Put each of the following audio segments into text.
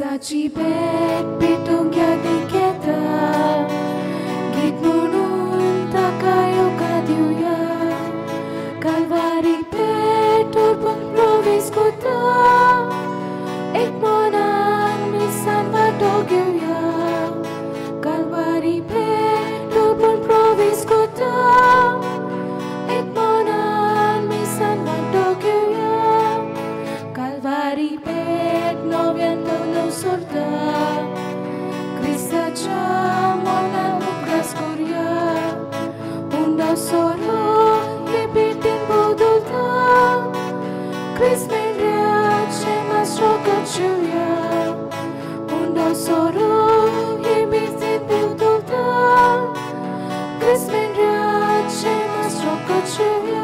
क्रिस्ताची भेट पेटोवंक यादीक येता, गीत म्हणून ताका येवकार दिवया. कालवारी पेट उरपूंक प्रोवीस कोता, एक मनान मिसान वांटो घेवया. कालवारी पेट उरपूंक प्रोवीस कोता, एक मनान मिसान वांटो घेवया. कालवारी पेट नव्यान नवलो सोडता, क्रिस्ताच्या मनान उगडास करुया. उंडो सोरो हे पेटीन बदलता, क्रिस्त मेंढऱ्याचें मास रगत जेवया. उंडो सोरो हे पेटीन बदलता, क्रिस्त मेंढऱ्याचें मास रगत जेवया.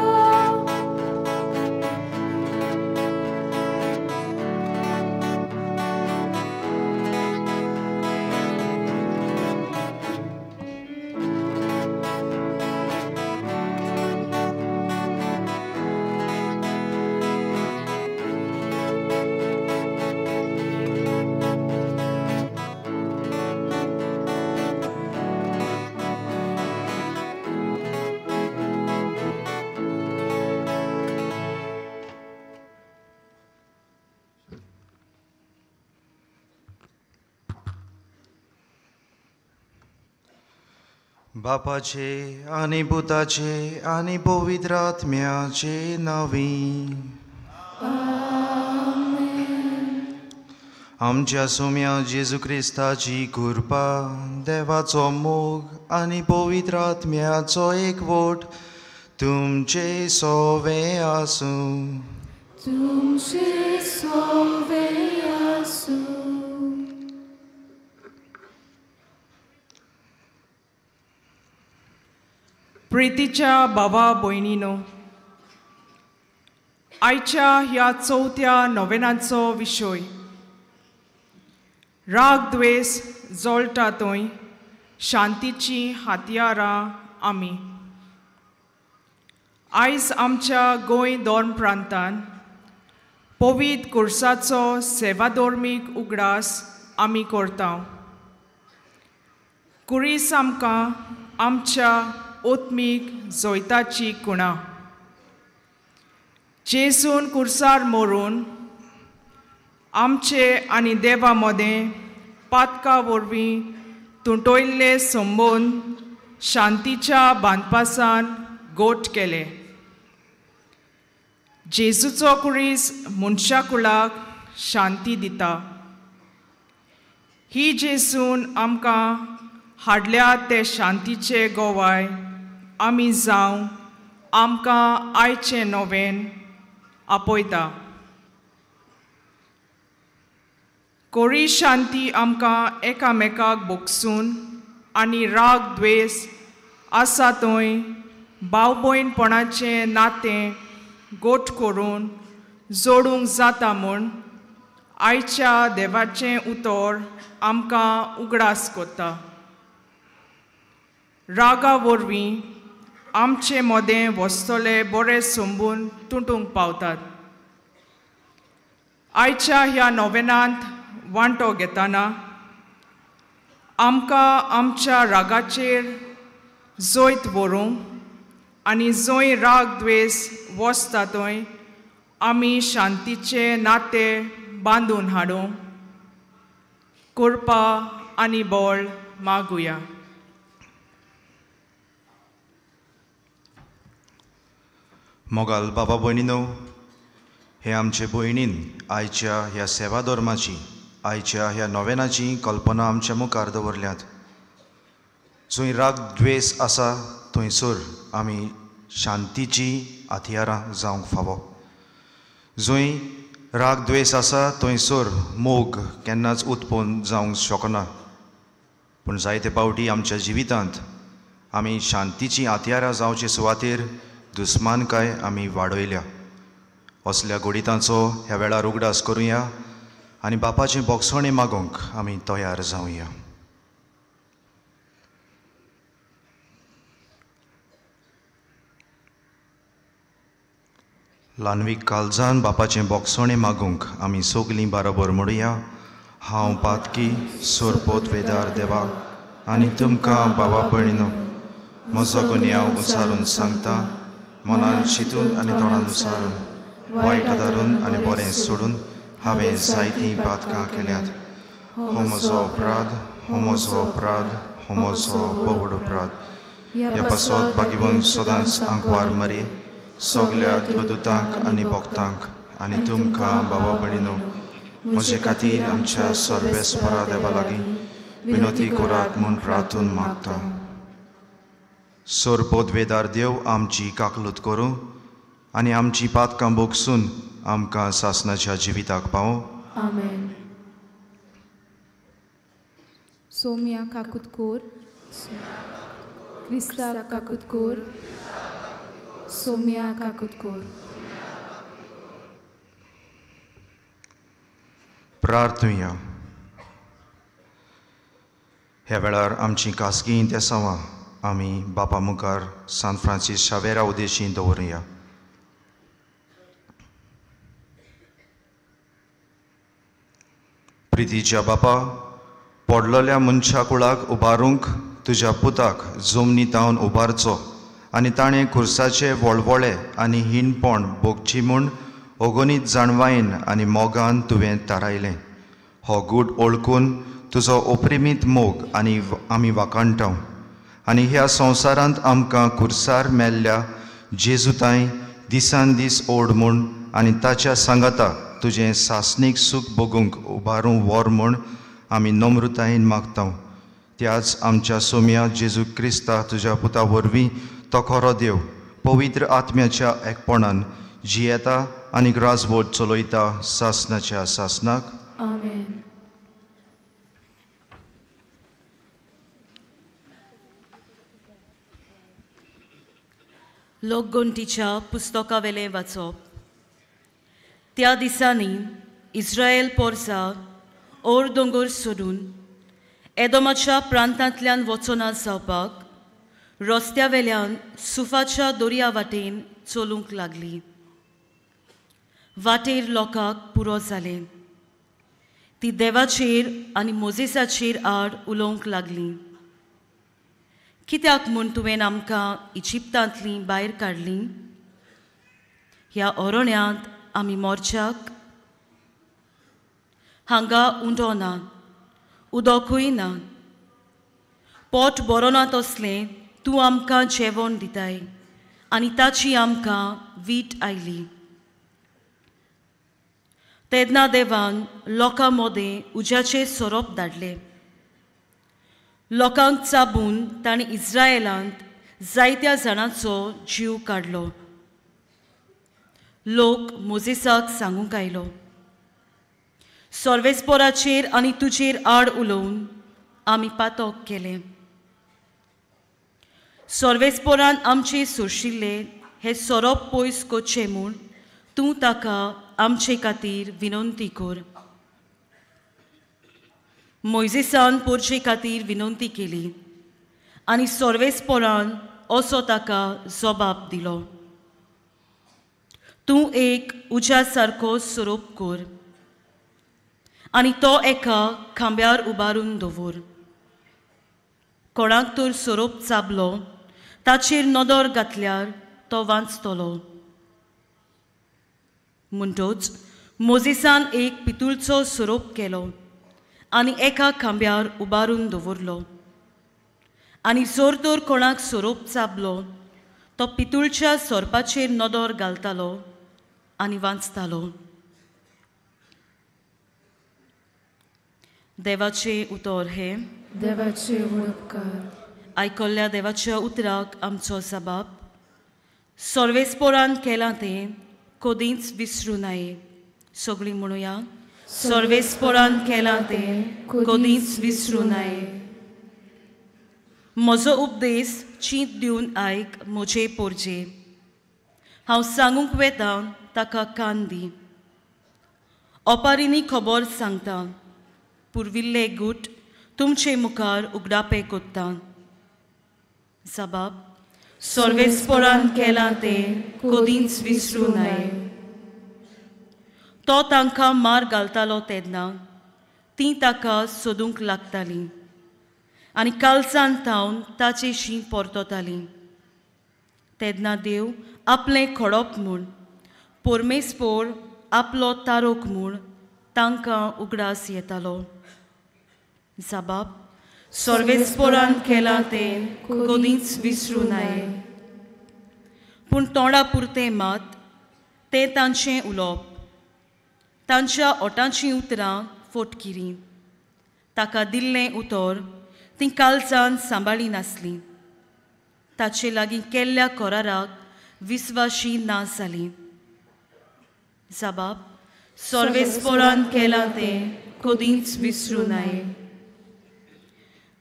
बापाचे आनी पुताचे आनी पवित्र आत्म्याचे नांवी. आमच्या सोम्या जेजू क्रिस्ताची कृपा, देवाचो मोग आनी पवित्र आत्म्याचो एकवट तुमचे सोवे आसूं. तुमचे सोवे आसूं. प्रितीच्या बाबा भयणीनो, आयच्या ह्या चवथ्या नोवेनाचो विशय राग द्वेस जळटा थंय शांतीची हातयारां आमी. आयज आमच्या गोंय धर्म प्रांतान पवित्र कुर्साचो सेवाधर्मीक उगडास आमी करता. कुरीस आमकां आमच्या आत्मीक जैताची कुणा. जेजून कुर्सार मरून आमचे आनी देवा मदें पातका वरवीं तुटयल्ले संबंद शांतीच्या बांदपासान गोट केले. जेजूचो कुरीस मनशा कुळाक शांती दिता. ही जेजून आमकां हाडल्या ते शांतीचे गोवाय आमी जावं आमकां आयचें नोवेन आपयता. कोरी शांती आमकां एकामेकाक बोगसून आनी राग द्वेस आसा थंय भाव भयणपणाचें नातें गोट करून जोडूंक जाता म्हूण आयच्या देवाचें उतर आमकां उगडास करता. रागा वरवीं आमचे मदें वसतले बरे संबून तुटूंक पावतात. आयच्या ह्या नोवेनांत वांटो घेतना आमकां आमच्या रागाचेर जैत व्हरूंक आनी जंय राग द्वेस वसता थंय आमी शांतीचें नातें बांदून हाडूंक कृपा आनी बळ मागुया. मोगाल बाबा भयणीनो, हे आमचे भयणीन आयच्या ह्या सेवा धर्माची, आयच्या ह्या नोवेनाची कल्पना आमच्या मुखार दवरल्यात. जंय राग द्वेस आसा थंयसर आमी शांतीची हत्यारां जावंक फावो. जंय राग द्वेस आसा थंयसर मोग केन्नाच उत्पन्न जावंक शकना. पूण जायते पावटी आमच्या जिवितांत आमी शांतीची हत्यारां जावचे सुवातेर दुस्मानकाय आमी वाडयल्या. असल्या घडितांचो ह्या वेळार उगडास करुया आनी बापाचें बोगसणें मागूंक आमी तयार जावया. ल्हानवीक काळजान बापाचें बोगसणें मागूंक आमी सगलीं बाराबर म्हणुया, हांव पातकी सोरपोत वेदार देवा आनी तुमकां बाबा भयणीनो म्हजो गुन्यांव उचारून सांगता, मनान चिंतून आनी तोंडान उचारून, वायट आदारून आनी बरें सोडून हांवें जायतीं पातकां केल्यात. हो म्हजो अपराध, हो म्हजो अपराध, हो म्हजो बोवड अपराध. ह्या पासत बागीवन सदांच आंकवार मरे सगल्या देवदूतांक आनी भक्तांक आनी तुमकां बाबा भयणीनो म्हजे खातीर आमच्या सर्वेस्परा देवा लागीं विनोती करात म्हूण प्रार्थून मागता. सोरपोत वेदार देव आमची काकलूत करूं आनी आमची पातकां भोगसून आमकां सासणाच्या जिविताक पावो. आमेन. सोम्या काकूत कोर, क्रिस्ता काकूत कोर, सोम्या काकूत कोर. प्रार्थुया. ह्या वेळार आमची खासगी इंतेसांवां आमी बापा मुखार सान फ्रांसीस शावेरा उद्देशी दवरुया. प्रितीच्या बापा, पडलेल्या मनशा कुळाक उबारूंक तुज्या पुताक जमनी तावन उबारचो आनी ताणें खुर्साचे वळवळे आनी हीणपण भोगची म्हूण अगणीत जाणवायेन आनी मोगान तुवें थारायलें. हो गूट ओळखून तुजो ओप्रिमीत मोग आनी आमी वाखाणटा आनी ह्या संवसारांत आमकां खुर्सार मेल्ल्या जेजूताय दिसान दीस ओड म्हूण आनी ताच्या सांगाता तुजें सासणीक सूख भोगूंक उबारूंक व्हर म्हूण आमी नम्रतायेन मागता. त्याच आमच्या सोम्या जेजू क्रिस्ता तुज्या पुता वरवीं तो खरो देव पवित्र आत्म्याच्या एकपणान जियेता आनी राजवट चलयता सासणाच्या सासणाक. आमेन. लोकगणतीच्या पुस्तकावेलें वाचप. त्या दिसांनी इस्रायल पोरसा ओर दोंगर सोडून एदोमाच्या प्रांतांतल्यान वचना जावपाक रस्त्या वेल्यान सुफाच्या दर्या वाटेन चलूंक लागली. वाटेर लोकांक पुरो जालें. ती देवाचेर आनी मोजेसाचेर आड उलोवंक लागली. कित्याक म्हूण तुवें आमकां इजिप्तांतलीं भायर काडलीं? ह्या अरण्यांत आमी मोर्चाक हांगा उंडो ना, उदकूय ना, पोट बरो ना तसलें तूं आमकां जेवण दिताय आनी ताची आमकां वीट आयली. तेन्ना देवान लोकां मदें उज्याचे सोरोप धाडले. लोकांक चाबून तांणी इस्रायलांत जायत्या जाणांचो जीव काडलो. लोक मोजेसाक सांगूंक आयलो, सर्वेस्पोराचेर आनी तुजेर आड उलोवन आमी पातक केलें. सर्वेस्पोरान आमचे सोशिल्ले हे सोरोप पयस करचे म्हूण तूं ताका आमचे खातीर विनंती कर. मोयजेसान पोरचे खातीर विनंती केली आनी सर्वेस्पोरान असो ताका जबाब दिलो, तूं एक उज्या सारको सोरोप कर आनी तो एका खांब्यार उबारून दवर. कोणाक तर सोरोप चाबलो ताचेर नदर घातल्यार तो वांचतलो. म्हणटच मोजेसान एक पितूळचो सोरोप केलो आनी एका खांब्यार उबारून दवरलो आनी जर तर कोणाक सोरोप चाबलो तो पितूळच्या सोरपाचेर नदर घालतालो आनी वांचतालो. देवाचें उतर हें. देवाचे उपकार. आयकल्ल्या देवाच्या उतराक आमचो जबाब. सर्वेस्पोरान केलां तें कदींच विसरूं नये. सगळीं म्हणुया, सर्वेस्पोरान केलां तें कदींच विसरूं नये. म्हजो उपदेश चींत दिवन आयक म्हजे पोरजे. हांव सांगूंक वेता ताका कान दी. ओपारींनी खबर सांगता, पुर्विल्ले गूट तुमचे मुखार उगडापे कोत्ता. जबाब, सर्वेस्पोरान केलां तें कदींच विसरूं नये. तो तांकां मार घालतालो तेन्ना तीं ताका सोदूंक लागतालीं आनी कालसान थावन ताचेशी परततालीं. तेन्ना देव आपलें खडप म्हूण, परमेस्पोर आपलो तारोक म्हूण तांकां उगडास येतालो. जाबाब सर्वेस्पोरान केलां तें कदींच विसरूं नये. पूण तोंडा पुरतें मात तें तांचें उलोवप, तांच्या ओटांचीं उतरां फोटकिरीं. ताका दिल्लें उतर तीं कालसान सांबाळी नासलीं. ताचे लागीं केल्ल्या कराराक विस्वाशी ना जालीं. जाबाब सर्वेस्पोरान केलां तें कदींच विसरूं नये.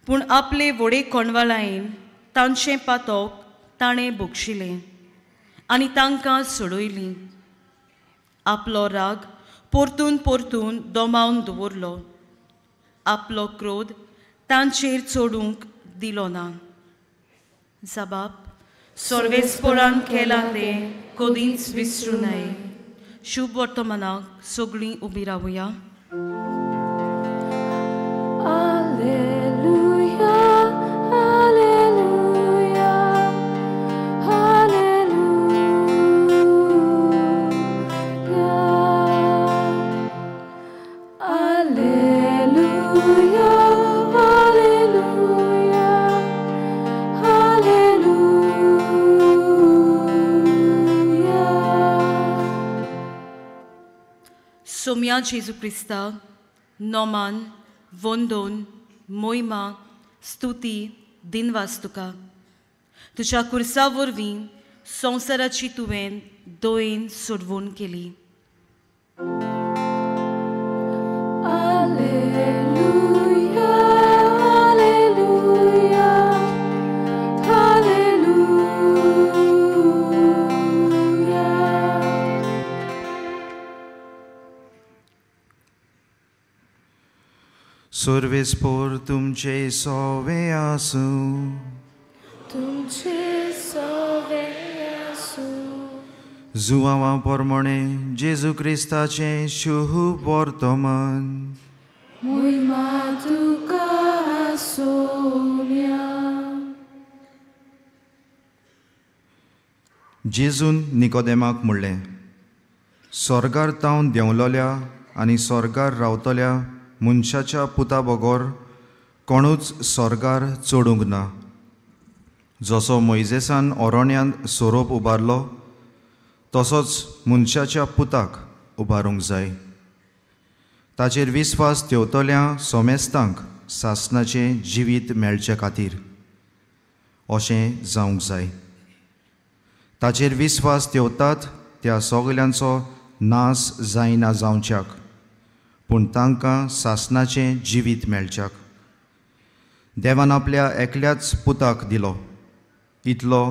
पूण आपले व्हडे कोणवाळायेन तांचें पातक ताणें बक्षिलें आनी तांकां सोडयलीं. आपलो राग परतून परतून दोमावन दवरलो, आपलो क्रोध तांचेर चडूंक दिलो ना. जाबाब सर्वेस्पोरान केलां तें कदींच विसरूं नये. शुभ वर्तमानाक सगळीं उबी रावया. Alleluia, alleluia, alleluia. Alleluia, alleluia, alleluia. Saumya जेजू क्रिस्ता नोमान वंदोन मोहिमा स्तुती दिनवास तुका. तुज्या कुर्सा वरवीं संवसाराची तुवें दोयेन सोडवण केली. Alleluia, alleluia, alleluia. सर्वेस्पोर तुमचे सोवे आसूं. तुमचे सोवे आसूं. जुवांवा प्रमाणे जेजू क्रिस्ताचें शुभ वर्तमान. मोहिमा तुका सोम्या. जेजून निकोदेमाक म्हणलें, स्वर्गार तावन देंवलोल्या आनी स्वर्गार रावतल्या मनशाच्या पुता बगर कोणूच स्वर्गार चडूंक ना. जसो मोयजेसान ओरण्यांत सोरोप उबारलो तसोच मनशाच्या पुताक उबारूंक जाय. ताचेर विस्वास ठेवतल्या सोमेस्तांक सासणाचें जिवीत मेळचे खातीर अशें जावंक जाय. ताचेर विस्वास ठेवतात त्या सगल्यांचो नाश जायना जावच्याक, पूण तांकां सासणाचें जिवीत मेळच्याक. देवान आपल्या एकल्याच पुताक दिलो, इतलो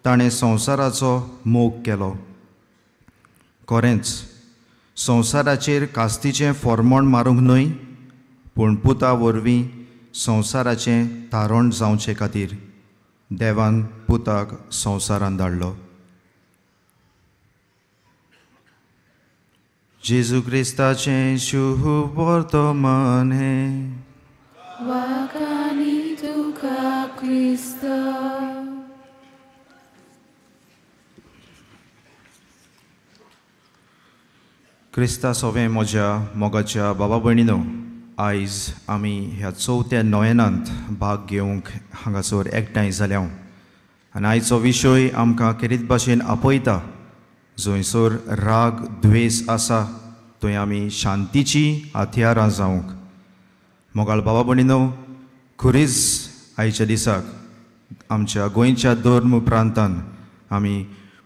ताणें संवसाराचो मोग केलो. खरेंच संवसाराचेर कास्तीचें फॉर्मोण मारूंक न्हय, पूण पुता वरवीं संवसाराचें तारण जावचे खातीर देवान पुताक संवसारान धाडलो. जेजू क्रिस्ताचें शुभ वर्तमान हें. वाखाणी तुका क्रिस्ता. क्रिस्ता सोवें म्हज्या मोगाच्या बाबा भयणीनो, आयज आमी ह्या चवथ्या नोवेनांत भाग घेवंक हांगासर एकठांय जाल्या. आनी आयचो विशय आमकां खेरीत भाशेन आपयता. जंयसर राग द्वेस आसा थंय आमी शांतीची हत्यारां जावंक. मोगाळ बाबा भयणीनो, खुरीज आयच्या दिसाक आमच्या गोंयच्या धर्म प्रांतान आमी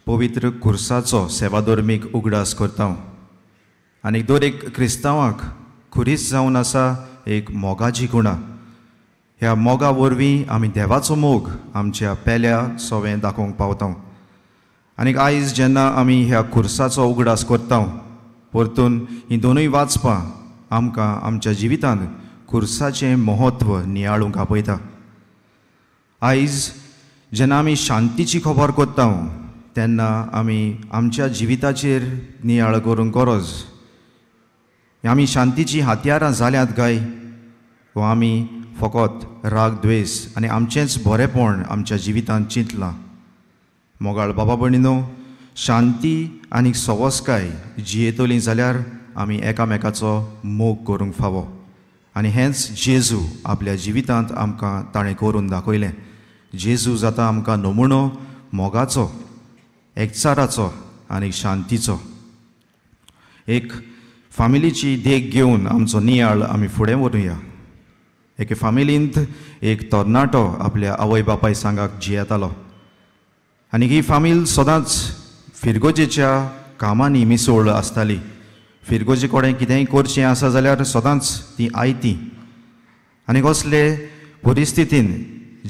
पवित्र खुर्साचो सेवाधर्मीक उगडास करता. आनी दर एक क्रिस्तांवाक खुरीस जावन आसा एक मोगाची गुणा. ह्या मोगा वरवीं आमी देवाचो मोग आमच्या पेल्या सोवें दाखोवंक पावता. आनी आयज जेन्ना आमी ह्या खुर्साचो उगडास करता, परतून हीं दोनूय वाचपां आमकां आमच्या जिवितांत खुर्साचें म्हत्व नियाळूंक आपयता. आयज जेन्ना आमी शांतीची खबर करता तेन्ना आमी आमच्या जिविताचेर नियाळ करूंक गरज. आमी शांतीची हत्यारां जाल्यांत काय वा आमी फकत राग द्वेस आनी आमचेंच बरेंपण आमच्या जिवितांत चिंतलां? मोगाळ बाबा भयणीनो, शांती आनी सवसकाय जियेतली जाल्यार आमी एकामेकाचो मोग करूंक फावो आनी हेंच जेजू आपल्या जिवितांत आमकां ताणें करून दाखयलें. जेजू जाता आमकां नमुनो मोगाचो, एकचाराचो आनी शांतीचो. एक फामिलीची देख घेवन आमचो नियाळ आमी फुडें व्हरुया. एके फामिलींत एक तरणाटो आपल्या आवय बापाय सांगाक जियेतालो आनी ही फामील सदांच फिरगोजेच्या कामांनी मिसोळ आसताली. फिरगोजे कडेन कितेंय करचें आसा जाल्यार सदांच ती आयती आनी कसले परिस्थितीन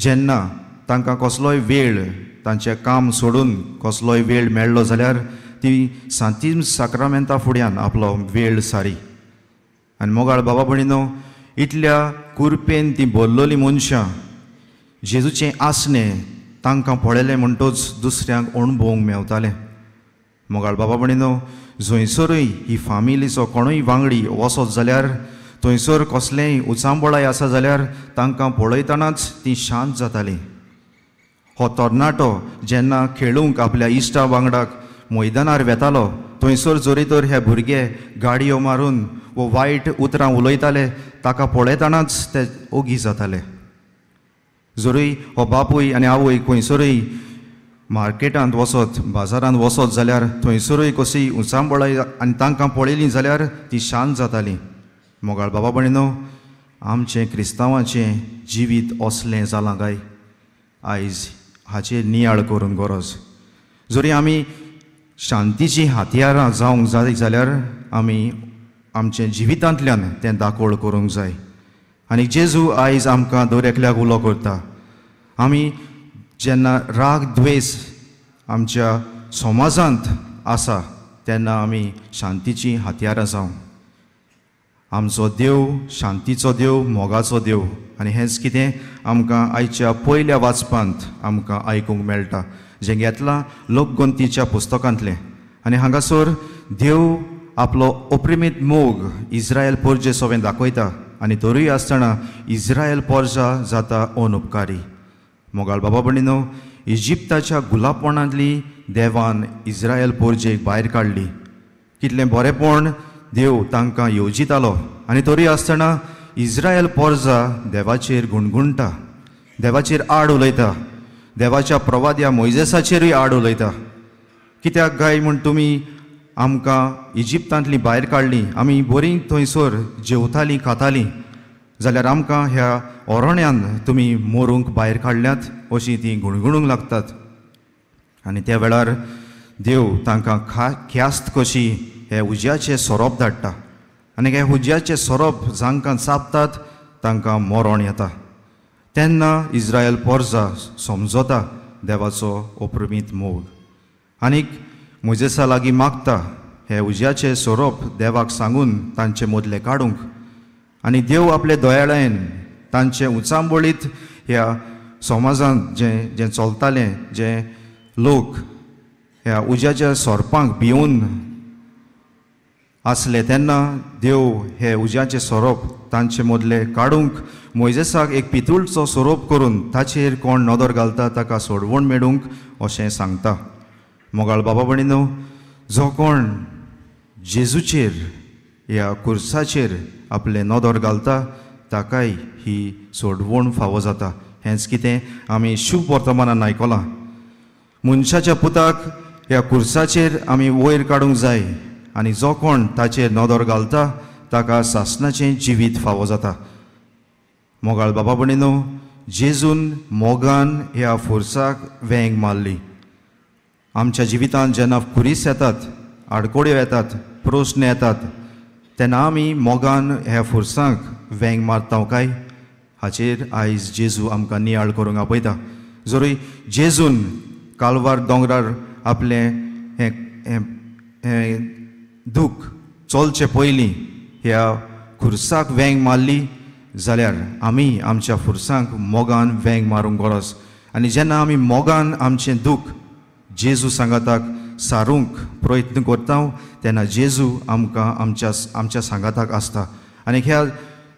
जेन्ना तांकां कसलोय वेळ तांचें काम सोडून कसलोय वेळ मेळ्ळो जाल्यार ती सांतीम साक्रामेंता फुड्यान आपलो वेळ सारी. आनी मोगाळ बाबा भयणीनो, इतल्या कुरपेन ती बोल्लोली मनशां जेजूचें आसणें तांकां पळयलें म्हणटच दुसऱ्यांक अणभवूंक मेवतालें. मोगाळ बाबा भयणीनो, जंयसरूय ही फामिलीचो कोणूय वांगडी वचत जाल्यार थंयसर कसलेंय उचांबळाय आसा जाल्यार तांकां पळयतनाच ती शांत जाताली. हो तरणाटो जेन्ना खेळूंक आपल्या इश्टा वांगडाक मैदानार वेतालो थंयसर जरी तर हे भुरगे गाडयो मारून वो वायट उतरां उलयताले ताका पळयतनाच ते ओगी जाताले. जरूय हो बापूय आनी आवय खंयसरूय मार्केटांत वचत, बाजारांत वचत जाल्यार थंयसरूय कशी उचांबळाय आनी तांकां पळयली जाल्यार ती शांत जाताली. मोगाळ बाबा भयणीनो, आमचें क्रिस्तांवाचें जिवीत असलें जालां काय? आयज हाचेर नियाळ करूंक गरज. जरी आमी शांतीचीं हत्यारां जावंक जाय जाल्यार आमी आमच्या जिवितांतल्यान तें दाखोवळ करूंक जाय. आनी जेजू आयज आमकां दर एकल्याक उलो करता. आमी जेन्ना राग द्वेस आमच्या समाजांत आसा तेन्ना आमी शांतीचीं हत्यारां जावं. आमचो देव शांतीचो देव, मोगाचो देव आनी हेंच कितें आमकां आयच्या पयल्या वाचपांत आमकां आयकूंक मेळटा, जें घेतलां लोकगंतीच्या पुस्तकांतलें. आनी हांगासर देव आपलो अप्रिमीत मोग इस्रायल पोरजे सोवें दाखयता आनी तरूय आसतना इस्रायल पोरजा जाता अनुपकारी. मोगाळ बाबा भयणीनो, इजिप्ताच्या गुलाबपणांतली देवान इस्रायल पोरजेक भायर काडली. कितलें बरेंपण देव तांकां येवजितालो आनी तरी आसतना इस्रायल पोरजा देवाचेर गुणगुणटा, देवाचेर आड उलयता, देवाच्या प्रवाद्या मोयजेसाचेरूय आड उलयता. कित्याक काय म्हूण तुमी आमकां इजिप्तांतली भायर काडली, आमी बरीं थंयसर जेवतालीं खातालीं जाल्यार आमकां ह्या ओरण्यान तुमी मरूंक भायर काडल्यात अशीं तीं गुणगुणूंक लागतात. आनी त्या वेळार देव तांकां ख्यास्त कशी हे उज्याचे सोरोप धाडटा आनी हे उज्याचे सोरोप जांकां चाबतात तांकां मरण येता. तेन्ना इस्रायल पोरजा समजता देवाचो अप्रमीत मोग आनीक मोजेसा लागीं मागता हे उज्याचे सोरोप देवाक सांगून तांचे मदले काडूंक. आनी देव आपले दयाळायेन तांचे उचांबळीत ह्या समाजांत जें जें चलतालें, जें लोक ह्या उज्याच्या सोरपांक भिवन आसले तेन्ना देव हे उज्याचे सोरोप तांचे मदले काडूंक मोयजेसाक एक पितूळचो सोरोप करून ताचेर कोण नदर घालता ताका सोडवण मेळूंक अशें सांगता. मोगाळ बाबा भयणीनो, जो कोण जेजूचेर ह्या कुर्साचेर आपले नदर घालता ताकाय ही सोडवण फावो जाता. हेंच कितें आमी शुभ वर्तमानान आयकलां. मनशाच्या पुताक ह्या कुर्साचेर आमी वयर काडूंक जाय आनी जो कोण ताचेर नदर घालता ताका सासणाचें जिवीत फावो जाता. मोगाळ बाबा भयणीनो, जेजून मोगान ह्या फोर्साक वेंग मारली. आमच्या जिवितांत जेन्ना खुरीस येतात, आडकोड्यो येतात, प्रस्न येतात तेन्ना आमी मोगान ह्या फोर्सांक वेंग मारता काय? हाचेर आयज जेजू आमकां नियाळ करूंक आपयता. जरूय जेजून कालवार दोंगरार आपलें हें हें दूख चलचे पयलीं ह्या खुर्साक वेंग मारली जाल्यार आमी आमच्या खुर्सांक मोगान वेंग मारूंक गरज. आनी जेन्ना आमी मोगान आमचें दूख जेजू सांगाताक सारूंक प्रयत्न करता तेन्ना जेजू आमकां आमच्या आमच्या सांगाताक आसता आनी ह्या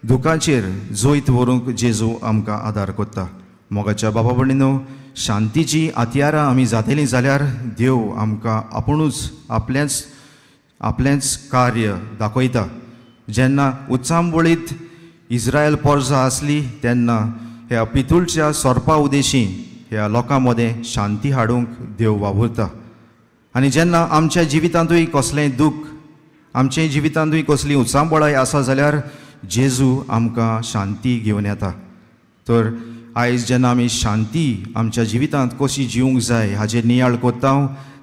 दुखाचेर जैत व्हरूंक जेजू आमकां आदार करता. मोगाच्या बाबा भयणीनो, शांतीची हत्यारां आमी जातलीं जाल्यार देव आमकां आपुणूच आपलेंच आपलेंच कार्य दाखयता. जेन्ना उचांबळीत इस्रायल पोरजा आसली तेन्ना ह्या पितुळच्या सोरपा उदेशी ह्या लोकां मदें शांती हाडूंक देव वावुरता. आनी जेन्ना आमच्या जिवितांतूय कसलेंय दूख, आमच्या जिवितांतूय कसली उचांबळाय आसा जाल्यार जेजू आमकां शांती घेवन येता. तर आयज जेन्ना आमी शांती आमच्या जिवितांत कशी जिवंक जाय हाचेर नियाळ करता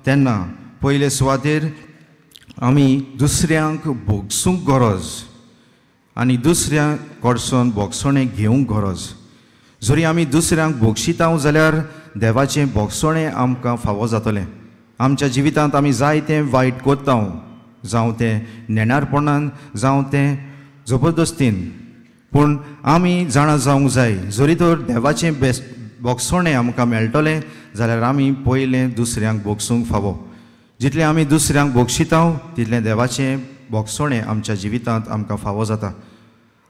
तेन्ना पयले सुवातेर आमी दुसऱ्यांक भोगसूंक गरज आनी दुसऱ्या कडसून भोगसणें घेवंक गरज. जरी आमी दुसऱ्यांक भोगशिता जाल्यार देवाचें भोगसणें आमकां फावो जातलें. आमच्या जिवितांत आमी जायतें वायट करता, जावं तें नेणारपणान जावं तें जबरदस्तीन, पूण आमी जाणा जावंक जाय जरी तर देवाचें भोगसणें आमकां मेळटलें जाल्यार आमी पयलें दुसऱ्यांक भोगसूंक फावो. जितलें आमी दुसऱ्यांक भोगशिता तितलें देवाचें भोगसणें आमच्या जिवितांत आमकां फावो जाता.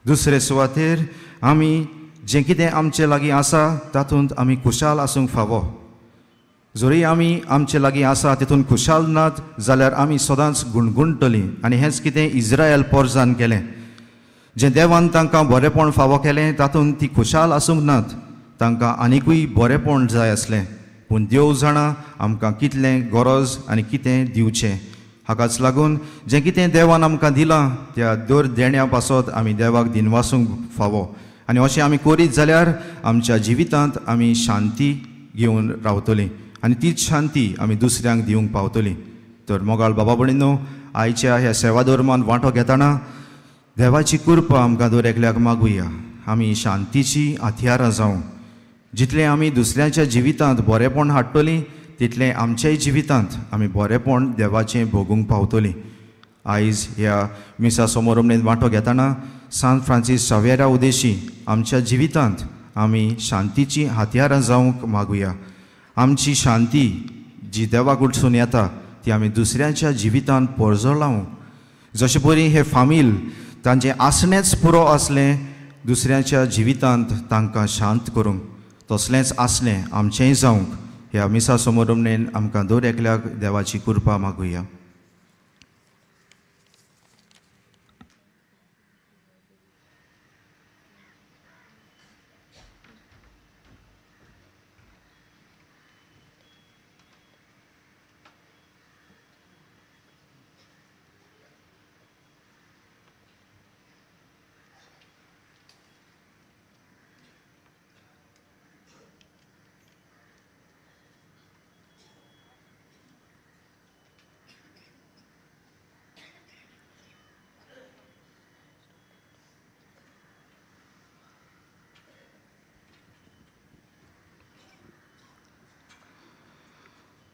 दुसरे सुवातेर आमी जें कितें आमचे लागीं आसा तातूंत आमी खुशाल आसूंक फावो. जरी आमी आमचे लागीं आसा तितून खुशाल नात जाल्यार आमी सदांच गुणगुणटलीं. आनी हेंच कितें इस्रायल पोरजान केलें. जें देवान तांकां बरेंपण फावो केलें तातूंत ती खुशाल आसूंक नात, तांकां आनिकूय बरेंपण जाय आसलें. पूण देव जाणा आमकां कितलें गरज आनी कितें दिवचें. हाकाच लागून जें कितें देवान आमकां दिलां त्या दर देण्या पासत आमी देवाक दिनवासूंक फावो. आनी अशें आमी करीत जाल्यार आमच्या जिवितांत आमी शांती घेवन रावतलीं आनी तीच शांती आमी दुसऱ्यांक दिवंक पावतलीं. तर मोगाळ बाबा भयणीनो, आयच्या ह्या सेवा धर्मान वांटो घेतना देवाची कृपा आमकां दर एकल्याक मागुया. आमी शांतीची हत्यारां जावं. जितलें आमी दुसऱ्यांच्या जिवितांत बरेंपण हाडटलीं तितलें आमच्याय जिवितांत आमी बरेंपण देवाचें भोगूंक पावतलीं. आयज ह्या मिसा समारंभेंत वांटो घेतना सांत फ्रांसीस शाव्येरा उदेशी आमच्या जिवितांत आमी शांतीची हत्यारां जावंक मागुया. आमची शांती जी देवा कडसून येता ती आमी दुसऱ्यांच्या जिवितांत परजळावंक. जशें परी हे फामील तांचें आसणेंच पुरो आसलें दुसऱ्यांच्या जिवितांत तांकां शांत करूंक, तसलेंच आसलें आमचेंय जावंक ह्या मिसा समारंभेन आमकां दर एकल्याक देवाची कृपा मागुया.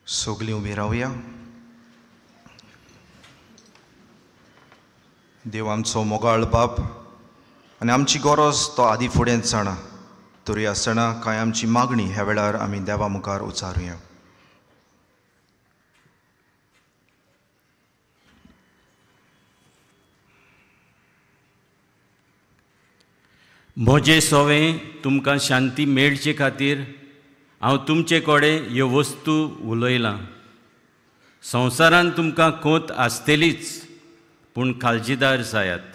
सगलीं उबीं रावया. देव आमचो मोगाळ बाप आनी आमची गरज तो आदी फुडेंच जाणा. तरी आसतना कांय आमची मागणी ह्या वेळार आमी देवा मुखार उच्चारुया. म्हजे सोवें तुमकां शांती मेळचे खातीर हांव तुमचे कडेन ह्यो वस्तू उलयलां. संवसारान तुमकां कोंत आसतलीच, पूण काळजीदार जायात.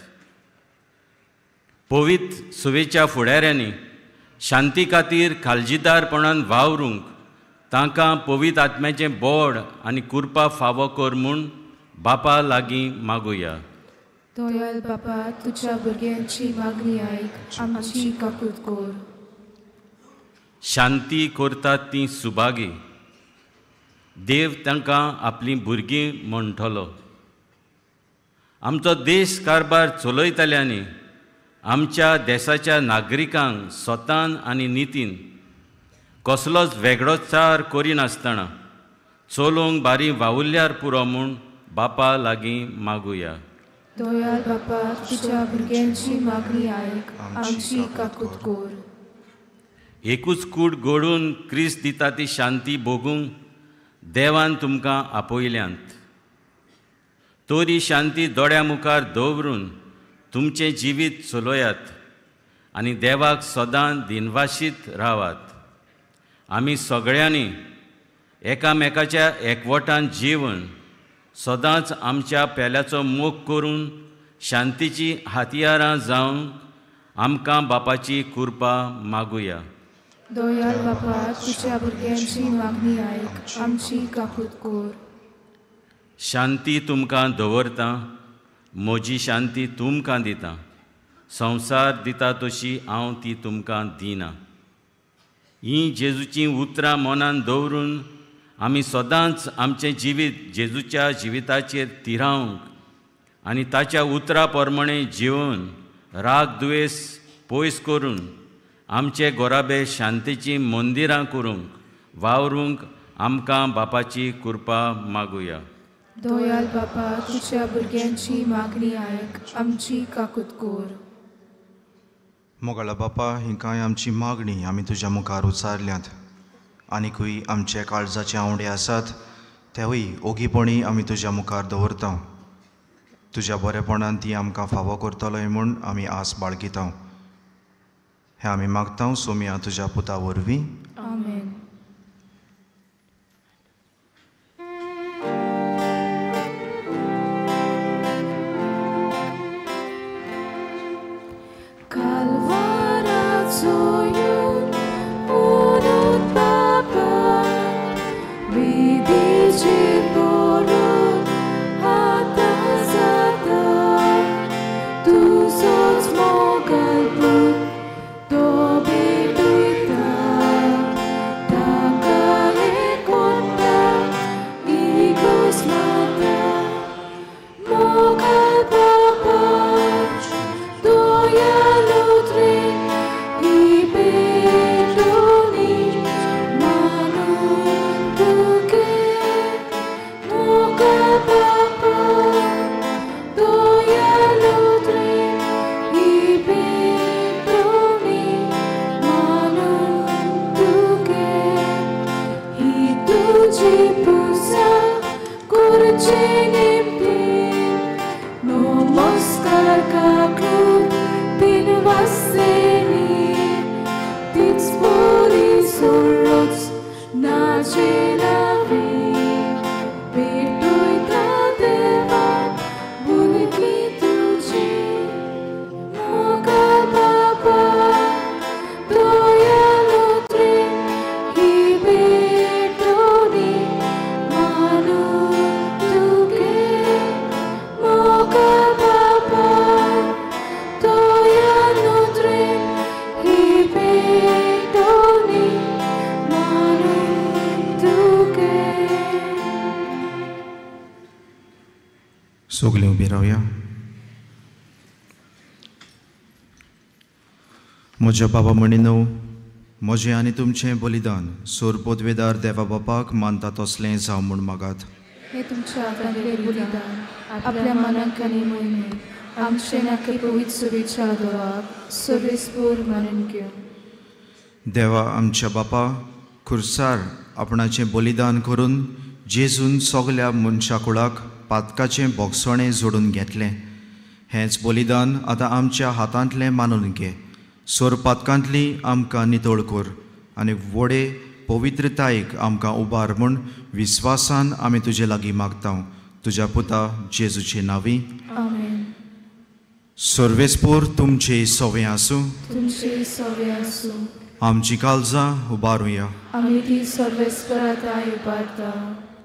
पवित्र सुवेच्या फुडाऱ्यांनी शांती खातीर काळजीदारपणान वावरूंक तांकां पवित्र आत्म्याचें बोड आनी कृपा फावो कर म्हूण बापा लागीं मागुया. दयाळ बापा, तुज्या भुरग्यांची मागणी आयक, आमची काकूत कर. शांती करतात ती सुभागी, देव तांकां आपलीं भुरगीं म्हणटलो. आमचो देश कारभार चलयतल्यांनी आमच्या देशाच्या नागरिकांक स्वतान आनी नितीन कसलोच वेगळोचार करिनासतना चलोवंक बारी वावुरल्यार पुरो म्हूण बापा लागीं मागुया. दयाळ बापा, तुज्या भुरग्यांची मागणी आयक, आमची काकूत कर. एकूच कूड घडून क्रिस्त दिता ती शांती भोगूंक देवान तुमकां आपयल्यांत। तरी शांती दोळ्या मुखार दवरून तुमचें जिवीत चलयात आनी देवाक सदां दिनवाशीत रावात। आमी सगळ्यांनी एकामेकाच्या एकवटान जिवन सदांच आमच्या पेल्याचो मोग करून शांतीची हत्यारां जावंक आमकां बापाची कृपा मागुया। दयाळ बापा, तुझ्या भुरग्यांची मागणी आयक, आमची काकूत कर। शांती तुमकां दवरता, म्हजी शांती तुमकां दिता, संवसार दिता तशी हांव ती तुमकां दिना। हीं जेजूचीं उतरां मनान दवरून आमी सदांच आमचें जिवीत जेजूच्या जिविताचेर तिरावंक आनी ताच्या उतरां प्रमाणें जिवन राग दुवेस पयस करून आमचे गोराबे शांतीचीं मंदिरां करूंक वावरूंक आमकां बापाची कृपा मागुया। दयाळ बापा, तुझ्या भुरग्यांची मागणी आयक, आमची काकूत कर। मोगाळा बापा, ही कांय आमची मागणी आमी तुज्या मुखार उचारल्यात। आनिकूय आमचे काळजाचे आंवडे आसात तेवूय ओगीपणी आमी तुज्या मुखार दवरता। तुज्या बरेपणान ती आमकां फावो करतलोय म्हूण आमी आस बाळगिता। हें आमी मागता सोम्या तुज्या पुता वरवीं, आमेन। सगळीं उबी रावया। म्हज्या बाबा म्हणिनो, म्हजें आनी तुमचें बलिदान सोर पदवेदार देवा बापाक मानता तसलें जावं म्हूण मागात। हें तुमच्या हातांतलें बलिदान आपल्या मनाक आनी मोहिमेक आमचें नाके पवित्र सुवेच्या देवाक सर्वेस्पोर मानून घेवन। देवा आमच्या बापा, खुर्सार आपणाचें बलिदान करून जेजून सगल्या मनशा कुळाक पातकाचें बोगसणें जोडून घेतलें। हेंच बलिदान आतां आमच्या हातांतलें मानून घे। सोर पातकांतली आमकां नितळ कर आनी व्हडे पवित्रतायेक आमकां उबार म्हूण विस्वासान आमी तुजे लागीं मागता, तुज्या पुता जेजूचे नांवी, आमेन। सर्वेस्पोर तुमचे सवें आसूं, तुमचे सवें आसूं। आमची काळजां उबारुया, आमी ती सर्वेस्पराक उबारता।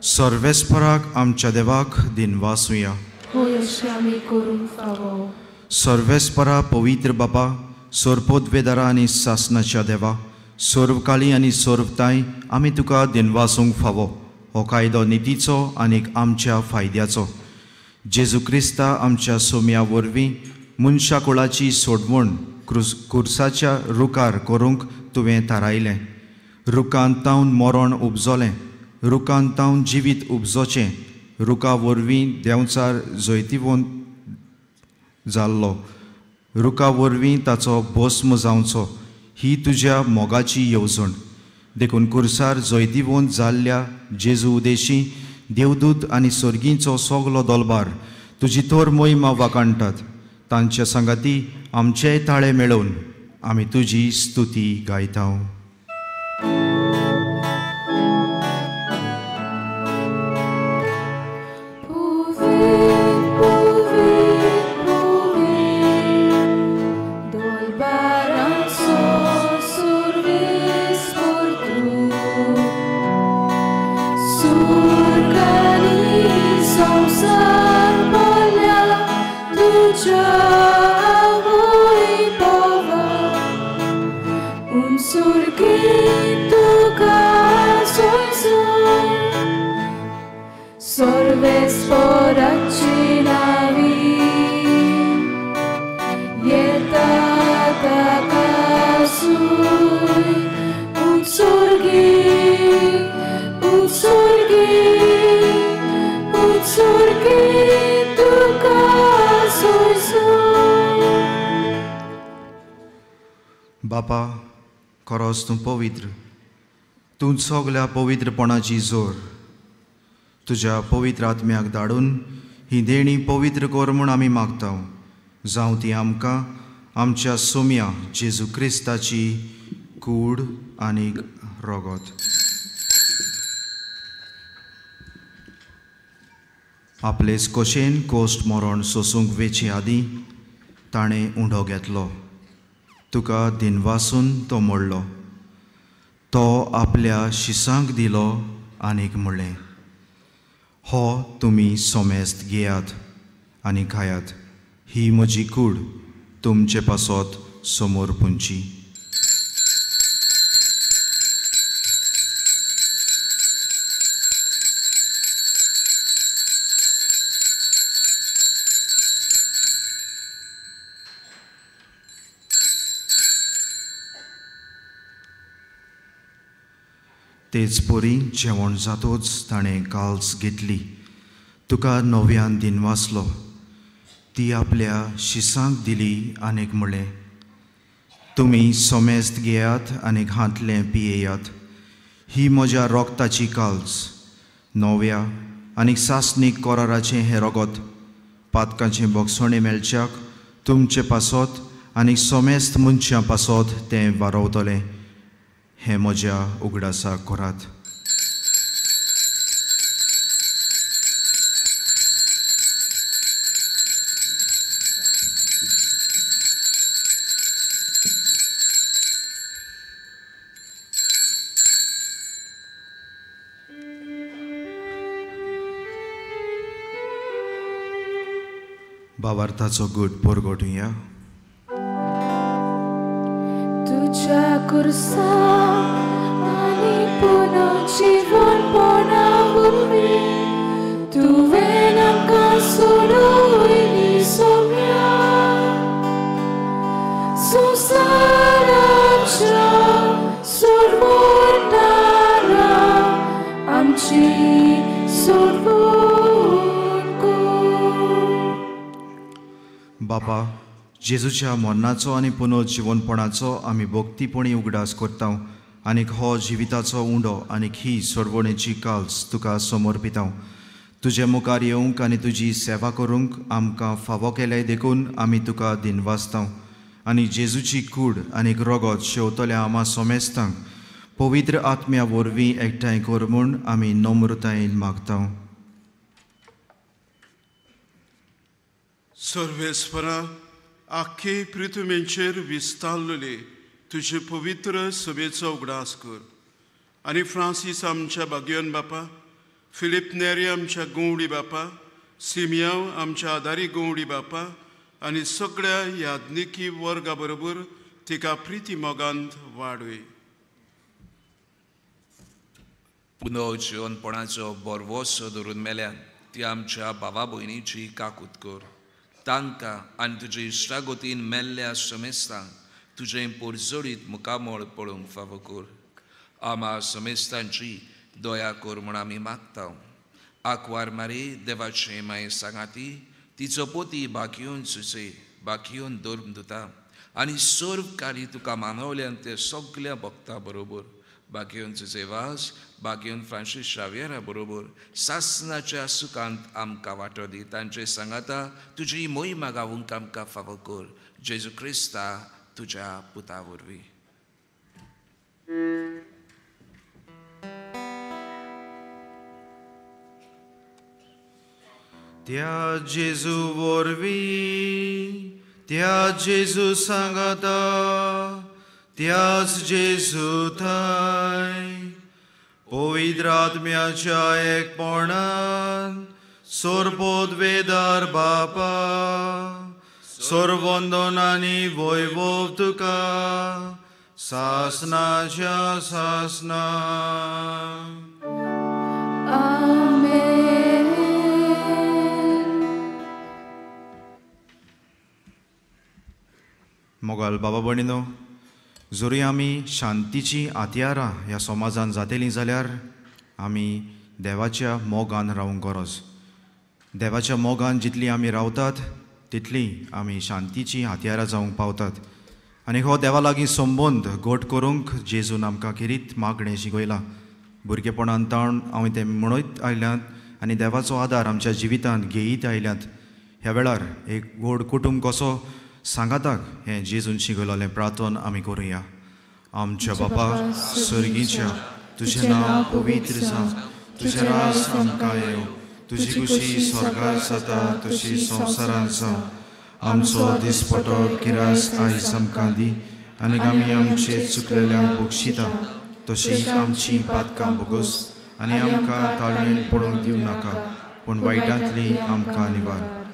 सर्वेस्पराक आमच्या देवाक दिनवासुया, होय अशें आमी करूंक फावो। सर्वेस्परा पवित्र बापा, सोरपोदवेदारा आनी सासनाच्या देवा, सोर्वकाली आनी सोर्वताय आमी तुका दिनवासूंक फावो। हो कायदो नितीचो आनी आमच्या फायद्याचो। जेजू क्रिस्ता आमच्या सोम्या वरवीं मनशा कुळाची सोडवण कुर्साच्या रुखार करूंक तुवें थारायलें। रुखान तावन मरण उपजलें, रुखान तावन जिवीत उपजोचें। रुखा वरवीं देंवचार जैतिवंत जाल्लो, रुखा वरवीं ताचो भस्म जावचो, ही तुज्या मोगाची येवजण। देखून कुर्सार जैतिवंत जाल्ल्या जेजू उदेशी देवदूत आनी सर्गींचो सगलो दोलबार तुजी थोर मोहिमा वाखाणटात. तांच्या सांगाती आमचेय ताळे मेळोवन आमी तुजी स्तुती गायता. बापा, खरोच तूं पवित्र, तूं सगल्या पवित्रपणाची जोर. तुज्या पवित्र आत्म्याक धाडून ही देणी पवित्र कर म्हूण आमी मागता. जावं ती आमकां आमच्या सोम्या जेजू क्रिस्ताची कूड आनी रगत. आपलेच कशेन कोश्ट मरण सोसूंक वेचे आदीं ताणें उंडो घेतलो. तुका दिनवासून तो मोडलो. तो आपल्या शिसांक दिलो आनीक म्हणलें, हो तुमी सोमेस्त घेयात आनी खायात. ही म्हजी कूड तुमचे पासत समोर पुंची. तेच परी जेवण जातोच ताणें काल्स घेतली. तुका नव्यान दिनवासलो. ती आपल्या शिसांक दिली आनीक म्हणलें, तुमी सोमेस्त घेयात आनी हांतलें पियेयात. ही म्हज्या रोगताची काल्स, नव्या आनी सासणीक कराराचें हें रगत. पातकांचें बोगसणें मेळच्याक तुमचे पासत आनी सोमेस्त मनशां पासत तें वारवतलें. हें म्हज्या उगडासाक करात. भावार्थाचो गूट परगटुया. तुझ्या कुर्सा आनी पुनर्जीवनपणा वरवीं तुवें आमकां सोडयली सोम्या. संवसाराच्या सोडवणारा आमची सोडवण कर. बापा, जेजूच्या मरणाचो आनी पुनर्जिवनपणाचो आमी भक्तीपणी उगडास करता आनीक हो जिविताचो उंडो आनीक ही सोडवणेची काल्स तुका समर्पिता. तुजे मुखार येवंक आनी तुजी सेवा करूंक आमकां फावो केल्याय देखून आमी तुका दिनवासता. आनी जेजूची कूड आनीक रगत शेवतल्या आमा सोमेस्तांक पवित्र आत्म्या वरवीं एकठांय कर म्हूण आमी नम्रतायेन मागता. सर्वेस्परा, आख्खे पृथ्वीचेर विस्तारलेले तुजे पवित्र सभेचो उगडास कर आनी फ्रांसीस आमच्या बागयोन बापा, फिलीप नेरी आमच्या गवडी बापा, सिमियांव आमच्या आदारी गवडी बापा आनी सगळ्या याज्ञिकी वर्गा बरोबर तिका प्रिती मोगांत वाडय. पुनर्जिवनपणाचो बरवोसो धरून मेल्यान ती आमच्या भावा भयणीची काकूत कर. तांकां आनी तुजे इश्टागतीन मेल्ल्या समेस्तांक तुजें पोरजोडीत मुखामळ पळोवंक फावो कर. आमा समेस्तांची दया कर म्हूण आमी मागता. आंकवार मारी देवाचे माये सांगाती तिचो पोती बाकियोन सुचे बाकियोन धर्म दिता आनी सर्व कार्य तुका मानवल्यान ते सगल्या भक्ता बरोबर बागेवन जुजेवास बागेवन फ्रांसीस शाव्येरा बरोबर सासनाच्या सुखांत आमकां वांटो दी. तांचे सांगाता तुजी मोहिमा गावूंक आमकां फावो कर, जेजू क्रिस्ता तुज्या पुता वरवीं. त्या जेजू वरवीं, त्या जेजू सांगाता, त्याच जेजू थंय पवित्र आत्म्याच्या एकपणान सोरपोत वेदार बापा सर्वंदन आनी वैभव तुका सासनाच्या सासना. आमेन. मोगाल बाबा भयणीनो, जरी आमी शांतीची हत्यारां ह्या समाजान जातेलीं जाल्यार आमी देवाच्या मोगान रावंक गरज. देवाच्या मोगान जितली आमी रावतात तितली आमी शांतीची हत्यारां जावंक पावतात. आनी हो देवा लागीं संबंद घट करूंक जेजून आमकां खेरीत मागणें शिकयलां. भुरगेपणान ताण हांवें तें म्हणत आयल्यात आनी देवाचो आदार आमच्या जिवितांत घेयत आयल्यात. ह्या वेळार एक व्हड कुटुंब कसो सांगाताक हें जेजून शिकयलें प्रार्थन आमी करुया. आमच्या बापा सर्गीच्या, तुजें नांव पवित्र जावं, तुजें राज आमकां येवं, तुजी खुशी स्वर्गार जाता तशी संवसारांत जावं. आमचो दिसपटो गिरास आयज आमकां दी आनी आमी आमचे चुकलेल्यांक बक्षिता तशी आमची पातकां भोगोस आनी आमकां ताळमेळ पडूंक दिवं नाका, पूण वायटांतली आमकां निवार.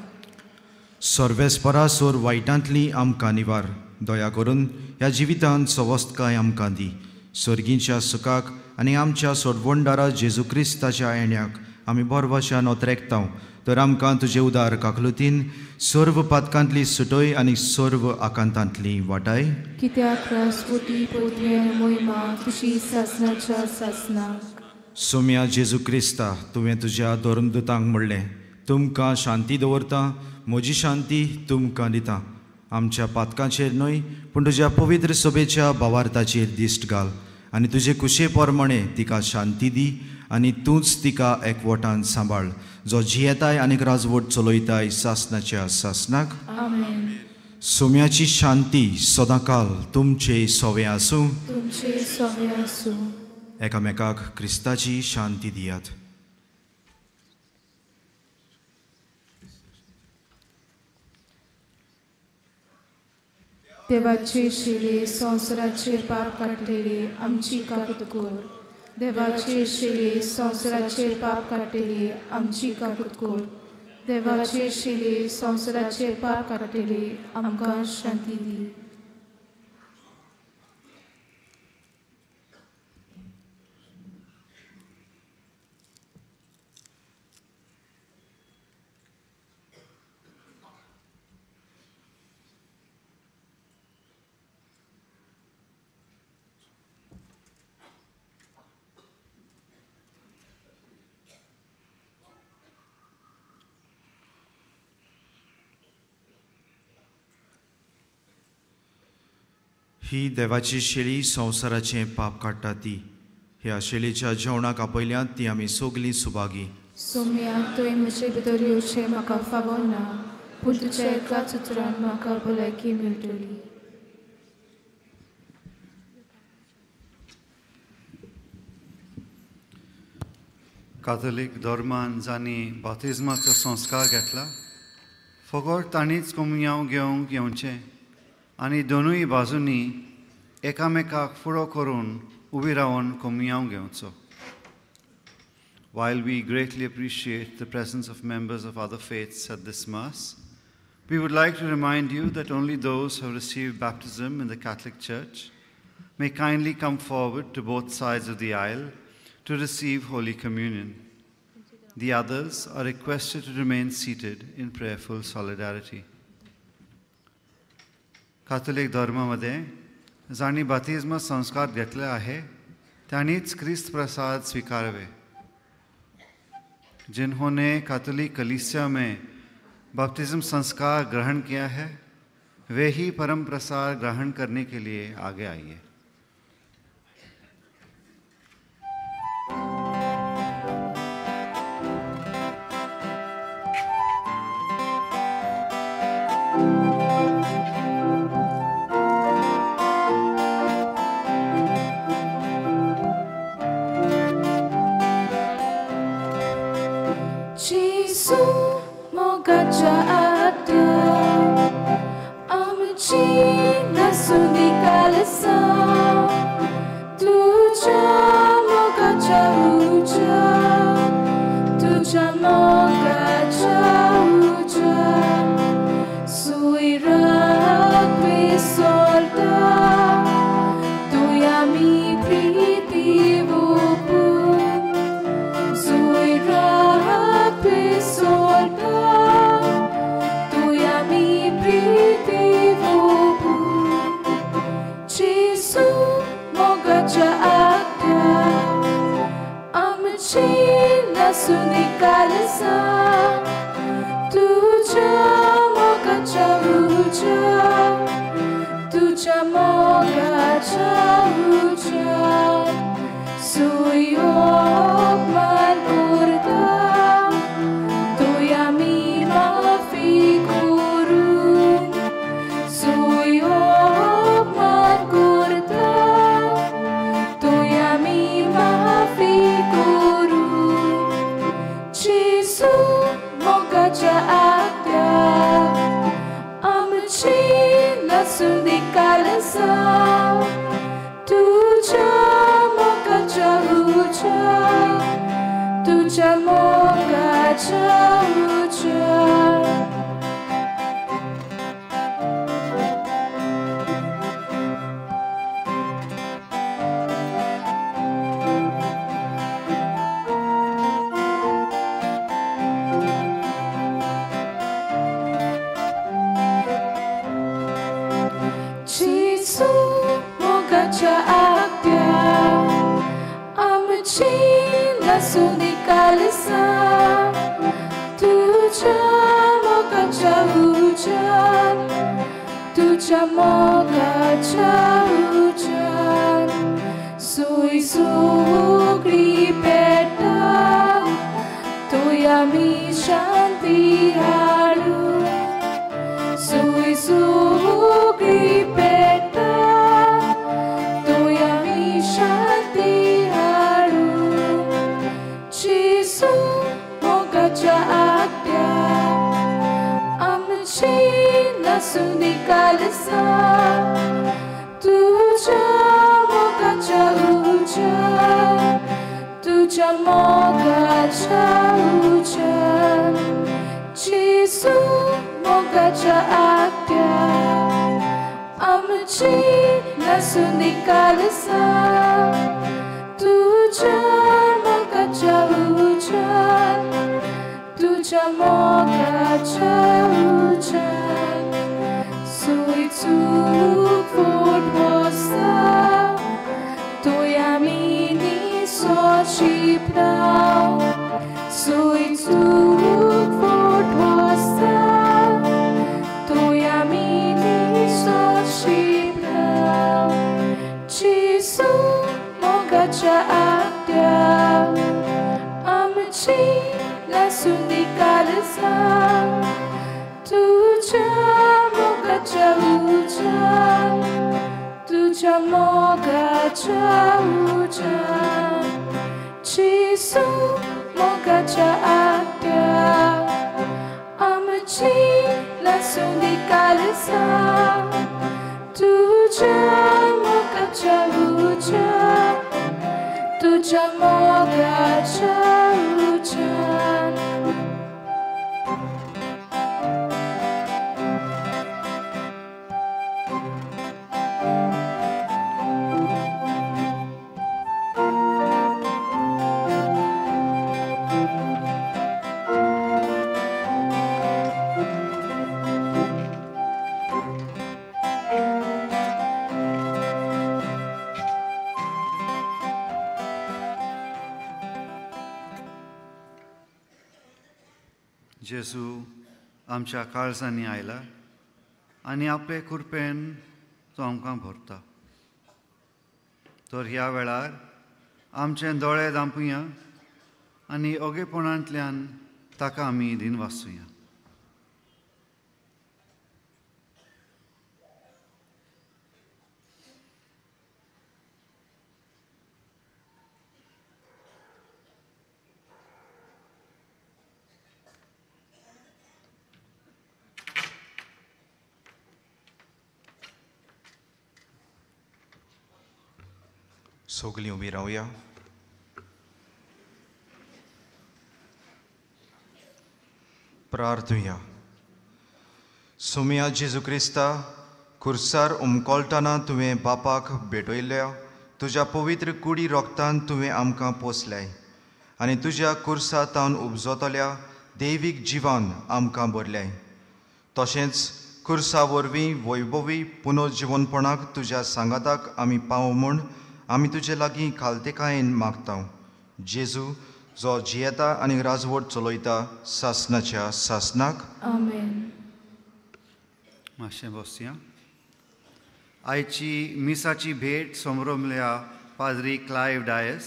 सर्वेस्परासोर वायटांतली आमकां निवार. दया करून ह्या जिवितांत सवस्तकाय आमकां दी. सर्गींच्या सुखाक आनी आमच्या सोडवणदारा जेजू क्रिस्ताच्या येण्याक आमी बरवशान ओतरेकताव, तर आमकां तुजे उदार काकलुतीन सर्व पातकांतली सुटय आनी सर्व आकांतांतली वाटाय. कित्याक राजवटी पदवी आनी मोहिमा तुजी सासनाच्या सासनाक. सोम्या जेजू क्रिस्ता, तुवें तुज्या धर्मदूतांक म्हणलें, तुमकां शांती दवरता, म्हजी शांती तुमकां दिता. आमच्या पातकांचेर न्हय पूण तुज्या पवित्र सभेच्या भावार्थाचेर दिश्ट घाल आनी तुजे कुशे प्रमाणे तिका शांती दी आनी तूंच तिका एकवटान सांबाळ, जो जियेताय आनी राजवट चलयताय सासनाच्या सासनाक. आमेन. सोम्याची शांती सदांकाल तुमचे सोवे आसूं. तुमचे सोवे आसूं. एकामेकाक क्रिस्ताची शांती दियात. देवाचे शिले संवसाराचे पाप काडटले आमची काकूत कर. देवाचे शिले संवसाराचे पाप काडटले आमची काकूत कर. देवाचे शिले संवसाराचे पाप काडटले आमकां शांती दी. ही देवाची शेळी संवसाराचें पाप काडटा ती. ह्या शेळीच्या जेवणाक आपयल्यांत ती आमी सगलीं सुभागी. सोम्या, तुवें म्हजे भितर येवचें म्हाका फावो ना, पूण तुज्या एकाच उतरान म्हाका भलायकी मेळटली. काथोलीक धर्मान जांणी बाप्तिज्माचो संस्कार घेतला फकत तांणीच कोमुयांव घेवंक येवचें आनी दोनूय बाजूंनी एकामेकाक फुडो करून उबी रावन कोमुयांव घेवचो. While we greatly appreciate the presence of members of other faiths at this Mass, we would like to remind you that only those who have received baptism in the Catholic Church may kindly come forward to both sides of the aisle to receive Holy Communion. The others are requested to remain seated in prayerful solidarity. Catholic धर्मामध्ये जांणी बाप्तिज्म संस्कार घेतले आहे त्यांनीच क्रिस्त प्रसाद स्वीकारावे. जिन्होंने Catholic कलीसिया में बपतिस्म संस्कार ग्रहण किया है वे ही परम प्रसाद ग्रहण करने के लिए आगे आइए. तुझ्या मोगाच्या उज्यान सुयराक विसोळटा तुया मी प्रीती वोपून सुयराक विसोळटा तुया मी प्रीती वोपून जेजू मोगाच्या आत्या आमची नासुनी काळजां तुझ्या मोगाच्या उज्यान तुझ्या मोगाच्या उज्यान सुयोगमान उरता तुया मी माफी करून सुयोगमान करता तुया मी माफी करून जेजू मोगाच्या आत्या आमची नासुनी काळजां तुझ्या मोगाच्या उज्यान तुझ्या मोगाच्या उज्यान. जेजू मोगाच्या आत्या आमची नासुनी काळजां तुझ्या मोगाच्या उज्यान तुझ्या मोगाच्या उज्यान सुय सुगडी पेटा तुया मी शांती हाडून सुय सुगडी पेटा तुया मी शांती हाडून जेजू मोगाच्या आत्या आमची नासुनी काळजां तुझ्या मोगाच्या उज्यान तुझ्या मोगाच्या उज्यान जेजू मोगाच्या आत्या आमची नासुनी काळजां तुझ्या मोगाच्या उज्यान तुझ्या मोगाच्या उज्यान सुय चूक फोट बसता तुया मी निसोची प्राव सुय चूक फोट बसता तुया मी निसोची प्राव जेजू मोगाच्या आत्या आमची नासुनी काळजां तुझ्या मोगाच्या उज्यान तुझ्या मोगाच्या उज्यान जेजू मोगाच्या आत्या आमची नासुनी काळजां तुझ्या मोगाच्या उज्यान तुझ्या मोगाच्या उज्यान. जेजू आमच्या काळजांनी आयला आनी आपले कृपेन तो आमकां भरता. तर ह्या वेळार आमचे दोळे दांपुया आनी ओगेपणांतल्यान ताका आमी दिनवासुया. सगळीं उबी रावया. प्रार्थुया. सोमया जेजू क्रिस्ता, खुर्सार उमकोळटना तुवें बापाक भेटयल्या तुज्या पवित्र कुडी रोगतान तुवें आमकां पोसल्याय आनी तुज्या कुर्सा तावन उपजतल्या दैवीक जिवान आमकां भरल्याय. तशेंच कुर्सा वरवीं वैभवी पुनर्जिवनपणाक तुज्या सांगाताक आमी पाव म्हूण आमी तुजे लागीं खालतेकायेन मागता. जेजू जो जियेता आनी राजवट चलयता सासनाच्या सासनाक. आमेन. मातशें बसया. आयची मिसाची भेट समरमल्या पाद्री क्लायव डायस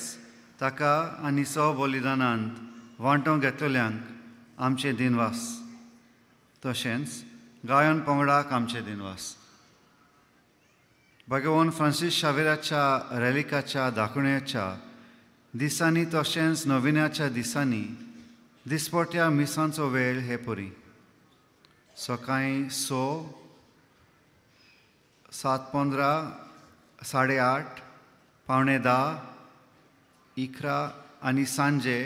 ताका आनी सहबलिदानांत वांटो घेतल्यांक आमचे दिनवास. तशेंच गायन पंगडाक आमचे दिनवास. भगवान फ्रांसीस शावेराच्या रेलिकाच्या दाखोवण्याच्या दिसांनी तशेंच नविन्याच्या दिसांनी दिसपट्या मिसांचो वेळ हे परी सकाळीं 6, 7:15, 8:30, 9:45, 11 आनी सांजे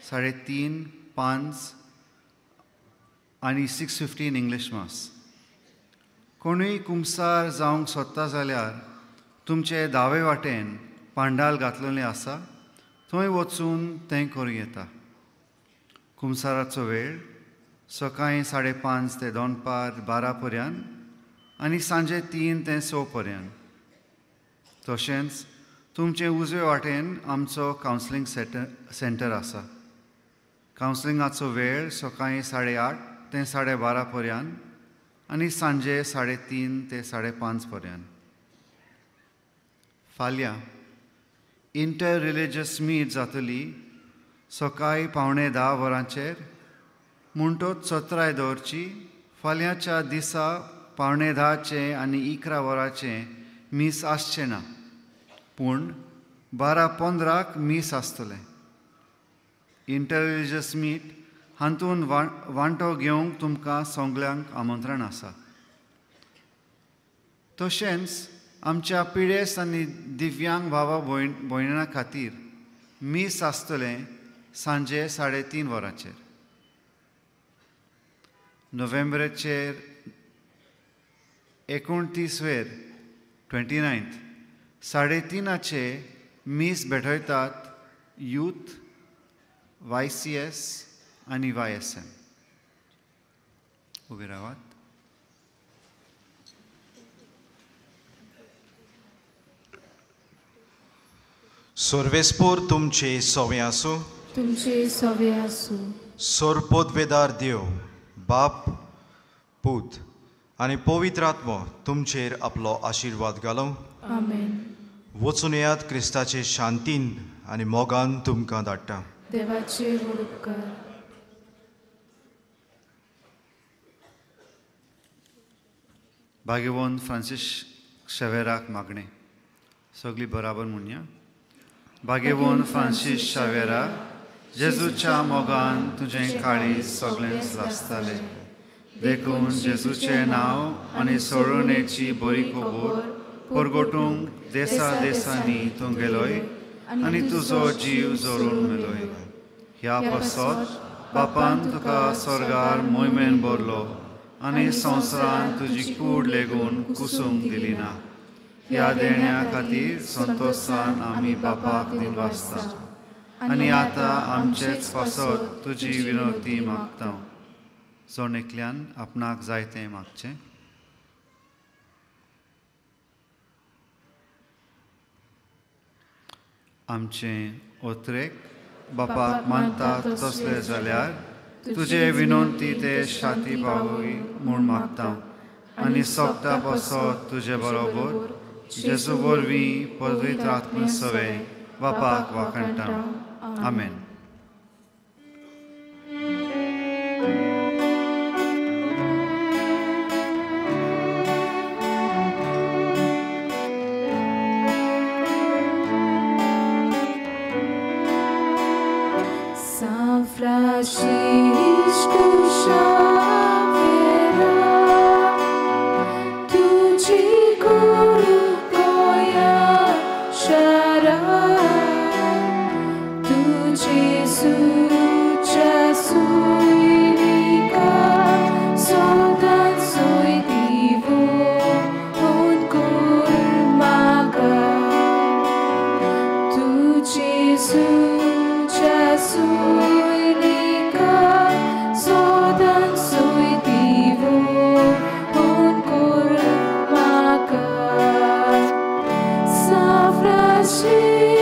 3:30, 5 आनी 6:15 इंग्लीश मास. कोणूय कुमसार जावंक सोदता जाल्यार तुमचे दावे वाटेन पांडाल घातलेलें आसा, थंय वचून तें करूं येता. कुमसाराचो वेळ सकाळीं 5:30 ते दनपार 12 पर्यंत आनी सांजे 3 ते 6 पर्यंत. तशेंच तुमचे उजवे वाटेन आमचो कावन्सिलींग सेंटर आसा. कावन्सिलिंगाचो वेळ सकाळीं 8:30 ते 12:30 पर्यंत आनी सांजे 3:30 ते 5:30 पर्यंत. फाल्यां इंटर रिलिजियस मीट जातली सकाळीं 9:45 वरांचेर. म्हणटोच चत्राय दवरची. फाल्यांच्या दिसा 9:45 आनी 11 वरांचें मीस आसचें ना, पूण 12:15 मीस आसतलें. इंटर रिलिजियस मीट हातूंत वांटो घेवंक तुमकां सगल्यांक आमंत्रण आसा. तशेंच आमच्या पिडेस्त आनी दिव्यांग भावा भयणा खातीर मीस आसतलें सांजे 3:30 वरांचेर. नोव्हेंबराचेर 29वेर 29 3:30 मीस भेटयतात यूथ, YCS आनी YSM. उबे रावात. सर्वेस्पोर तुमचे सवे आसूं. तुमचे सवे आसूं. सोरपोतवेदार देव बाप, पूत आनी पवित्र आत्मो तुमचेर आपलो आशिर्वाद घालूं. आमेन. वचून येयात क्रिस्ताचे शांतीन आनी मोगान तुमकां धाडटा. देवाचे व्हड उपकार. भाग्यवंत फ्रांसीस शावेराक मागणें. सगळीं बराबर म्हणया. भाग्यवंत फ्रांसीस शावेरा, जेजूच्या मोगान तुजें काळीज सगळेंच लासतालें, देखून जेजूचें नांव आनी सोडवणेची बरी खबर परगटूंक देसा देसांनी तूं गेलोय आनी तुजो जीव जोरून मेलोय. ह्या पासत बापान तुका स्वर्गार मोहिमेन भरलो आनी संवसारान तुजी कूड लेगून कुसूंक दिली ना. ह्या देण्या खातीर संतोशान आमी बापाक दिनवासता आनी आतां आमचेच पासत तुजी विनवती मागता. जण एकल्यान आपणाक जाय तें मागचें. आमचें ओत्रेक बापाक मानता तसलें जाल्यार तुजे विनवती ते शाती पावय म्हूण मागता आनी सोगता पासत तुजे बरोबर जेजू वरवीं पवित्र आत्मा सवें बापाक वाखाणटा. आमेन. São Francisco Xavier, tu te curo Xará, tu te sucha suirica. जेसूच्या सुयनिका Sodan सुयतीवो कोर म्हाका. साफ्राशिस्को